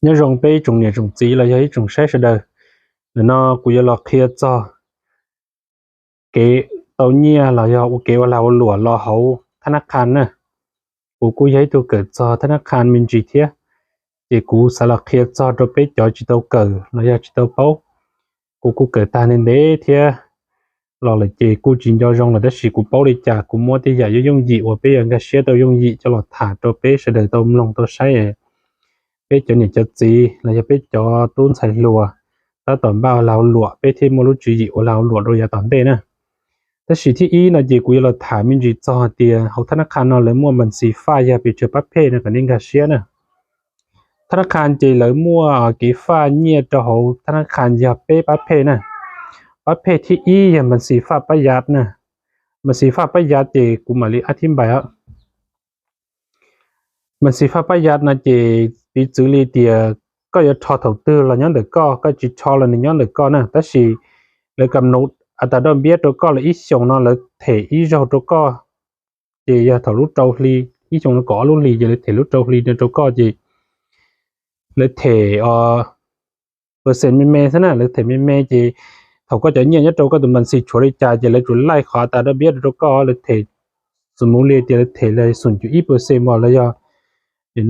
Nyob zoo peb ib tsoom niam tsoom txiv los yog ib tsoom saib sawv daws. Ntawm no kuv yuav los qhia txog kev tau nyiaj los yog ua kev ua lag ua luam los hauv thab nab qha na. Kuv kuj yog ib tug kawm txog thab nab qha me ntsis thiab, ces kuv xav los qhia txog rau peb cov tsis tau kawm los yog tsis tau paub. Kuv kuj kawm tag ntev ntev thiab los lawm ces kuj tsis nco zoo lawm, tab sis kuv paub li cas kuv muab tej yam yooj yooj yim uas peb yuav nkag siab tau yooj yim coj los tham rau peb sawv daws tau mloog tau saib, peb cov niam cov txiv los yog peb cov tub ntxhais hluas tab tom npaj ua lag ua luam, peb thiaj muaj lub tswv yim ua lag ua luam rau yav tom ntej na. Tab sis thib ib no ces kuv yuav los tham me ntsis txog hais tias hauv thab nab qha no lawv muaj npas xis faj yog pes tsawg pab phej no kom nej nkag siab na. Thab nab qha ces lawv muaj kev faj nyiaj rau hauv thab nab qha yog peb pab phej na. Pab phej thib ib yog npas xis faj pab yav na. Npas xis faj pab yav ces kuv mam li ab thib npais. Npas xis faj pab yav no ces piv txwv li tias koj yuav rho thaum twg los nyob ntawm koj, koj tsis rho los nws nyob ntawm koj na, tab sis lawv kam num a tas doj npiab rau koj lawv ib xyoos no lawv them ib zaug rau koj. Ces yog thaum lub rau hli, ib xyoos no kaum ob lub hlis ces lawv them lub rau hli no rau koj ces lawv them percent me me xwb na, lawv them me me ces thaum koj cov nyiaj nyob rau koj tus npas xis tshuav li cas ces lawv tsuas laij qhov a tas doj npiab rau koj, lawv them xus mus li tias lawv them li xum cum ib percent los yog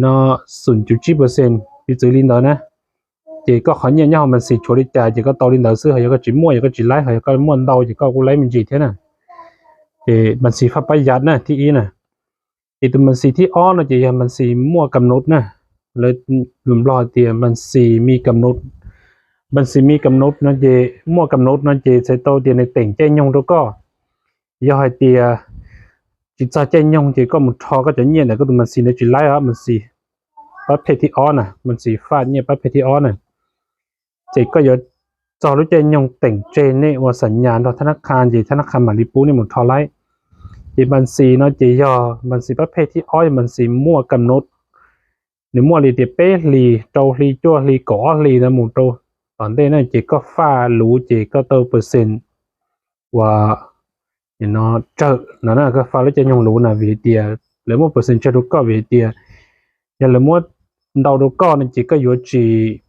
no xum cum tsib percent, piv txwv li ntawd na. Ces koj qhov nyiaj nyob hauv npas xis tshuav li cas ces koj tau li ntawd xwb, ho yog koj tsis muaj yog koj tsis laib, ho yog koj muaj ntau ces koj kuj laib me ntsis thiab na. Ces npas xis faj pab yav na thib ib na. Ces tus npas xis thib ob no ces yog npas xis muaj kam nut na. Lawv lus Nplog hais tias npas xis mi kam nut. Npas xis mi kam nut no ces muaj kam nut no ces txhais tau tias nws teem caij nyoog rau koj. Yog hais tias tsis txog caij nyoog ces koj mus rho koj cov nyiaj ntawm koj tus npas xis ntawd tsis laib os, npas xis pab phej thib ob na, npas xis faj nyiaj pab phej thib ob na. Ces koj yuav txog lub caij nyoog teem tseg nej ua xam nyas nrog thab nab qha ces thab nab qha mam li pub nej mus rho laib. Ces npas xis no ces yog npas xis pab phej thib ob, yog npas xis muaj kam nut. Nws muaj li tias peb hlis, rau hli, cuaj hli, kaum ob hlis ntawd mus rau tom ntej na, ces koj faj luv ces koj tau percent uas tsawg no na, koj faj lub caij nyoog luv na, vim tias lawv muab percent tsawg rau koj, vim tias yog lawv muab ntau rau koj no ces koj yuav tsis,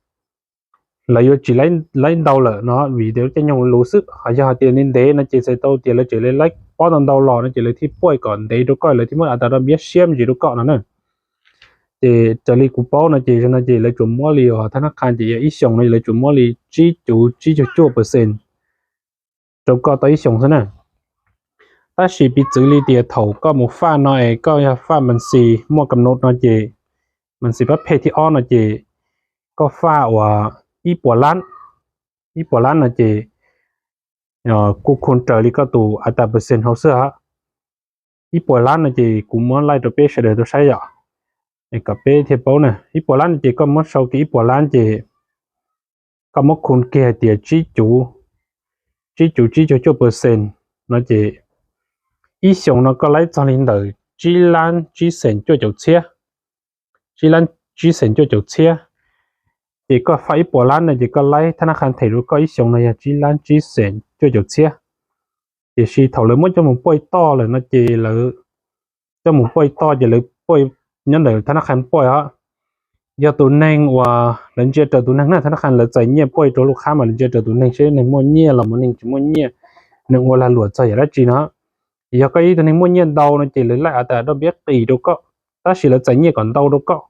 lawv yuav tsis laib ntau lawm no, vim tias lub caij nyoog luv xwb. Ho yog hais tias ntev ntev no ces txhais tau tias lawv tseem li laib pob ntau ntau los no ces lawv thiaj puaj kom ntev rau koj, lawv thiaj muab a tas doj npiab siab me ntsis rau koj no na. Ces raws li kuv paub no ces no ces lawv tsuas muab li uas thab nab qha ces yog ib xyoos no lawv tsuas muab li tsib cuv tsib caug cuaj percent rau koj tau ib xyoos xwb na. Tab sis piv txwv li tias thaum koj mus faj no es koj yog faj npas xis muaj kam nut no ces, npas xis pab phej thib ob no ces koj faj uas ib puas lab, ib puas lab no ces kuj khu raws li koj tus a tas percent hauv xwb os. Ib puas lab no ces kuv muab laij rau peb sawv daws tau saib yom, kom peb thiaj paub na. Ib puas lab no ces koj muab sau kiag ib puas lab ces koj muab khu kiag hais tias tsib cuv, tsib cuv tsib caug cuaj percent no ces ib xyoos no koj laib txog li ntawm tsib lab tsib xees cuaj caum txhiab, tsib lab tsib xees cuaj caum txhiab. Ces koj faj ib puas lab no ces koj laib thab nab qha them rau koj ib xyoos no yog tsib lab tsib xees cuaj caum txhiab. Tiam sis thaum lawv muab coj mus puaj toj lawm no ces lawv coj mus puaj toj ces lawv puaj nyob ntawm thab nab qha puaj os. Yog tus neeg uas lawv ntsia raws tus neeg na, thab nab qha lawv txais nyiaj puaj rau lub qhab mas lawv ntsia raws tus neeg seb neeg muaj nyiaj los mus neeg tsis muaj nyiaj, neeg ua lag luam txog yam dab tsi no. Yog koj ib tug neeg muaj nyiaj ntau no ces lawv laij a tas doj npiab qis rau koj, tab sis lawv txais nyiaj kom ntau rau koj,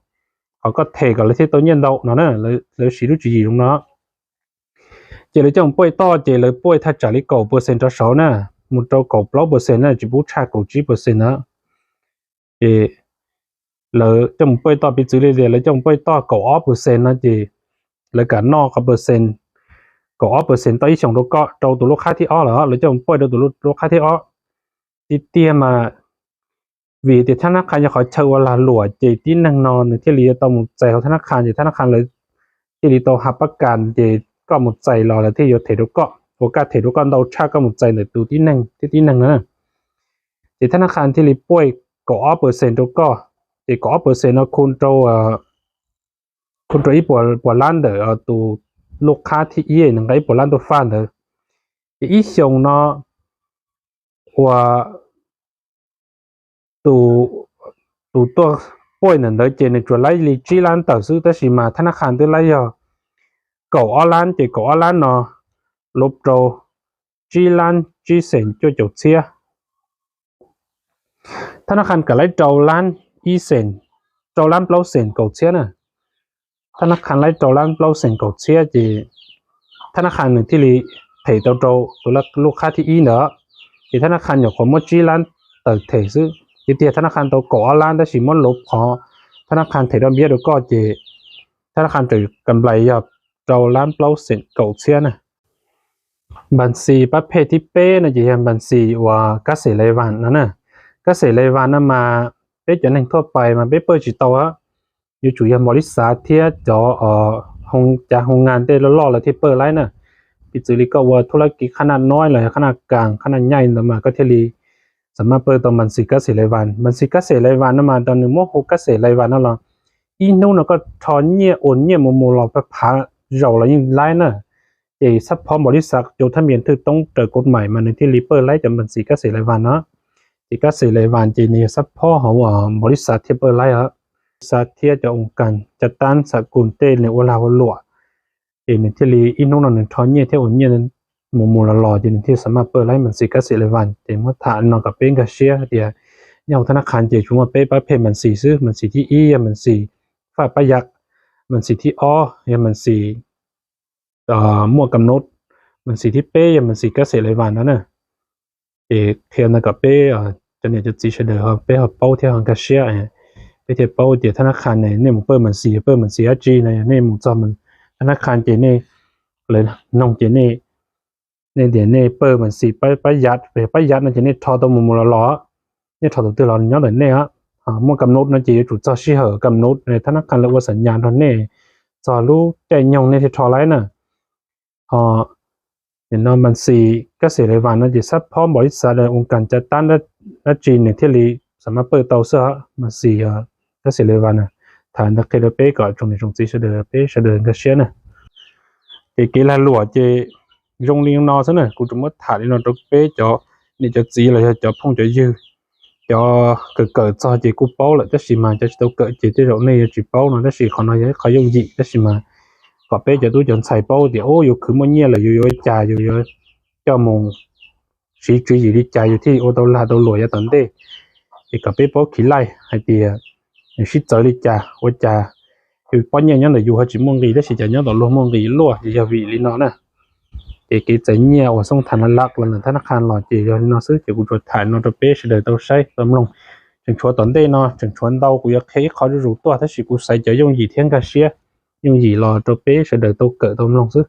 kom koj them kom lawv thiaj tau nyiaj ntau no na, lawv siv lub tswv yim zoo no. Ces lawv coj mus puaj toj ces lawv puaj thaj tsam li kaum percent rov saud na, mus rau kaum plaub percent na, tsis pub tshaj kaum tsib percent na. Ces lawv coj mus puaj toj, piv txwv li tias lawv coj mus puaj toj kaum ob percent no ces lawv kam noj qhov percent, kaum ob percent toj ib xyoos rau koj rau tus lub qhab thib ob lawm, lawv coj mus puaj rau tus lub qhab thib ob. Tiag tiag mas vim tias thab nab qha yog qhov chaw ua lag luam ces tib neeg no nws thiaj li yuav tau mus txais hauv thab nab qha, ces thab nab qha lawv thiaj li tau ha pab kas ces koj mus txais los lawv thiaj yuav them rau koj, ua kaj them rau koj ntau tshaj koj mus txais ntawm tus tib neeg thiab tib neeg no na. Ces thab nab qha thiaj li puaj kaum ob percent rau koj, ces kaum ob percent no khu rau, khu rau ib puas lab ntawm tus lub qhab thib ib nws nqa ib puas lab tuaj faj ntawd. Ces ib xyoos no uas tus, tus tuaj puaj ntawm ntawd ces nws tsuas laib li tsib lab tawm xwb, tab sis mas thab nab qha twb laib yog kaum ob lab, ces kaum ob lab no luv rau tsib lab tsib xees cuaj caum txhiab. Thab nab qha kam laib rau lab ib xees, rau lab plaub xees kaum txhiab na. Thab nab qha laib rau lab plaub xees kaum txhiab ces thab nab qha nws thiaj li them tau rau tus lub qhab thib ib ntawd, ces thab nab qha nyuam qhuav muab tsib lab tawm them xwb. Ces tiag thab nab qha tau kaum ob lab tab sis muab luv qhov thab nab qha them rau npiab rau koj ces thab nab qha raws kam nplais yog rau lab plaub xees kaum txhiab na. Npas xis pab phej thib peb no ces yog npas xis uas kab xes lai vas no na. Kab xes lai vas no mas peb cov neeg thuaj pais mas peb pawj tsis tau, yuav tsum yog npaum li xav thiab cov cov hoo ngas tej loj loj lawv thiaj pawj laib na. Piv txwv li koj ua thuj lab kiv qhab naj nob los yog qhab naj kas qhab naj nyaij ntawd mas koj thiaj li xam maj pawj tau npas xis kab xes lai vas. Npas xis kab xes lai vas no mas nws muab hu kab xes lai vas no los ib hnub no koj rho nyiaj ua nyiaj mus mus los phav zaus los yeej laib na. Ces xab phob npaum li xav cov thab npias thwj toob raws kod mais mas nws thiaj li pawj laib cov npas xis kab xes lai vas no. Ces kab xes lai vas ces nws yog xab phob hauv npaum li xav thiaj pawj laib os. Xav thiab cov oo kas cav tab xav kus tej nws ua lag ua luam, ces nws thiaj li ib hnub no nws rho nyiaj thiab ua nyiaj mus mus los los ces nws thiaj xam maj pawj laib npas xis kab xes lai vas. Ces muab tham no kom peb nkag siab tias nyob hauv thab nab qha ces tsuas muaj peb pab phej npas xis xwb. Npas xis thib ib yog npas xis faj pab yam, npas xis thib ob yog npas xis muaj kam nub, npas xis thib peb yog npas xis kab xes lai vas no na. Ces qhia ntawd kom peb cov niam cov txiv sawv daws peb ho paub thiab ho nkag siab, peb thiaj paub tias thab nab qha ne nej mus pawj npas xis yog pawj npas xis dab tsi no. Yog nej mus txog thab nab qha ces nej, lawv noog ces nej, nej tias nej pawj npas xis pab yam, pab yam no ces nej rho tau mus mus los los, nej rho tus twg los nyob ntawm nej. Muaj kam nub no ces yuav tsum txog sij hawm kam nub thab nab qha lawv ua xam nyas nrog nej, txog lub caij nyoog nej thiaj rho laib na. Ho no npas xis kab xes lai vas no ces xab phob npaum li xav oo kas cav tab dab tsi nws thiaj li xam maj pawj tau xwb. Npas xis kab xes lai vas na. Tham ntawd qhia rau peb kom tsoom niam tsoom txiv sawv daws peb sawv daws nkag siab na. Ces kev lag luam ces zoo li no xwb na, kuv tsuas muab tham li no rau peb cov niam cov txiv los yog cov phooj cov ywg. Cov kawm kawm txog ces kuj paub lawm tab sis mas cov tsis tau kawm ces tej zaum nej yuav tsis paub no, tab sis qhov no yog ib qho yooj yim tab sis mas kom peb cov tub cov ntxhais paub tias ub yus khwv muaj nyiaj lawm yus yuav ua cas, yus yuav coj mus siv tswv yim li cas yus thiaj ua tau lag tau luam yav tom ntej. Ces kom peb paub khiv laij hais tias nws sib txawv li cas ua cas yus pob nyiaj nyob ntawm yus ho tsis muaj nqis tab sis cas nyob tom luag muaj nqis luaj, ces yog vim li no na. Ces kev txais nyiaj uas xoob tham na laj los ntawm thab nab qha los ces yog li no xwb, ces kuv tsuas tham no rau peb sawv daws tau saib tau mloog. Tseem tshuav tom ntej no tseem tshuav ntau, kuv yuav qhia ib qho zuj zus tuaj tab sis kuv xaiv cov yooj yim thiab nkag siab, yooj yim los rau peb sawv daws tau kawm tau mloog xwb.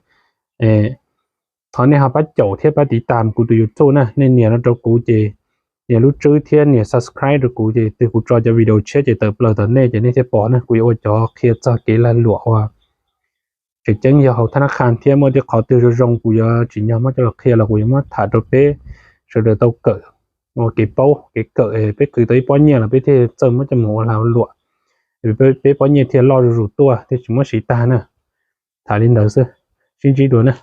Thov nej ho pab caum thiab pab tiv tam kuv tus YouTube na, nej nias no rau kuv ces nias lub tswb thiab nias subscribe rau kuv ces twg kuv tso cov video tshiab ces tawm plaws tom nej ces nej thiaj pom na. Kuv yuav ua cov qhia txog kev lag luam uas tseem ceeb yog hauv thab nab qha thiab muaj tej qhov twg zoo zoo kuv yuav tsim nyog muab coj los qhia los kuv yuav muab tham rau peb sawv daws tau kawm, ua kev paub kev kawm, peb khwv tau ib pob nyiaj los peb thiaj txawj muab coj mus ua lag ua luam, peb pob nyiaj thiaj loj zuj zus tuaj thiaj tsis muab siv tag na. Tham li ntawd xwb, sib ntsib dua na.